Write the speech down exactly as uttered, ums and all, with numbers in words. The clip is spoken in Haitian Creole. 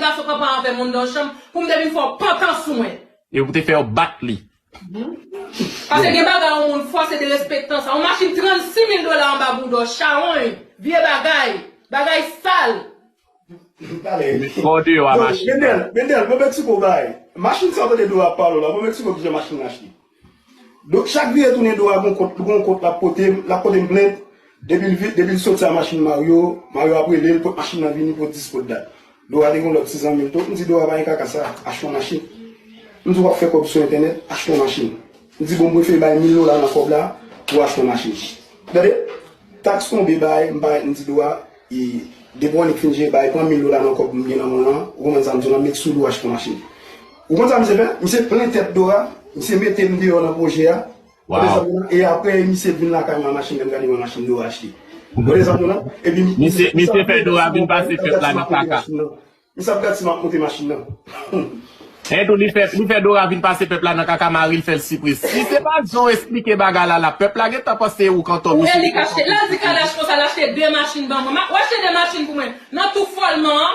gason kanpe anvè moun nan chanm pou m te vin fè w pantan sou mwen. E pou te fè yo bat li. Paske gen bagay yon moun fò se derespektan sa. Yon machin trannsis mil dola anba boudò, chawony, vye bagay, bagay sal. Fò deyò a machin. Mendel, Mendel, mwen Meksiko bay. Machin sa w tande Dora ap pale la, mwen Meksiko ki jan machin nan achte. Donk chak vire tounen Dora gon kont, gon kont l ap pote, l ap pote m plent. Depi l vi- depi l soti a machin Mario, Mario ap rele l, pot machin nan vini, pot dis, pot dat. Dora te gon lòt ti zanmi l tou. M di Dora pa gen kaka sa, achte yon machin. M di w ap fè kòb sou entènèt, achte yon machin. M di bon m prefere bay mil dola nan kòb la pou achte yon machin. Gade, taks tonbe bay, m pa m di Dora, e depi w annik fin jere bay, pran mil dola nan kòb m gen nan men w lan, ou konprann sa m di w lan, met sou do achte yon machin. Ou konn sa misye fè? Misye plen tèt Dora, misye mete m deyò nan pwojè a. Kote sa mwen e apre misye vin lakay mwen machin lè m gade mwen machin Dora achte. Kote sa mwen epi misye misye fè Dora vin pase pèp la nan kaka. Misye ap gad si m ap monte machin nan. Etou li fè li fè Dora vin pase pèp la nan kaka, mari l fè l sipris. Si se pa jan w esplike bagay la la, pèp la gentan panse ou kanton. Ou e li kache. Lè l di Kadash konsa l achte de machin ban mwen. W achte de machin pou mwen. Nan tou fòlman an.